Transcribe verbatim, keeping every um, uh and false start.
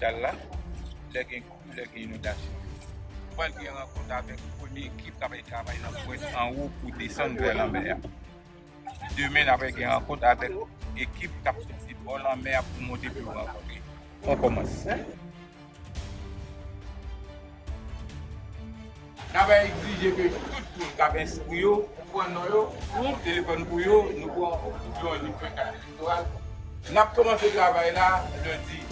Al la, lè gen kri, lè gen inondasyon. Nou pral gen rankont avèk premye ekip k ap travay nan pwent anwo pou desann vè lanmè a. Demen, n ap gen rankont avèk ekip k ap soti bò lanmè a pou monte pou yo rankontre. On kòmanse. N ap egzije ke tout moun k ap enskri yo, nou pran non yo, nou pran telefòn pou yo, nou pran yon lim venkatè elektoral. N ap kòmanse travay la lendi.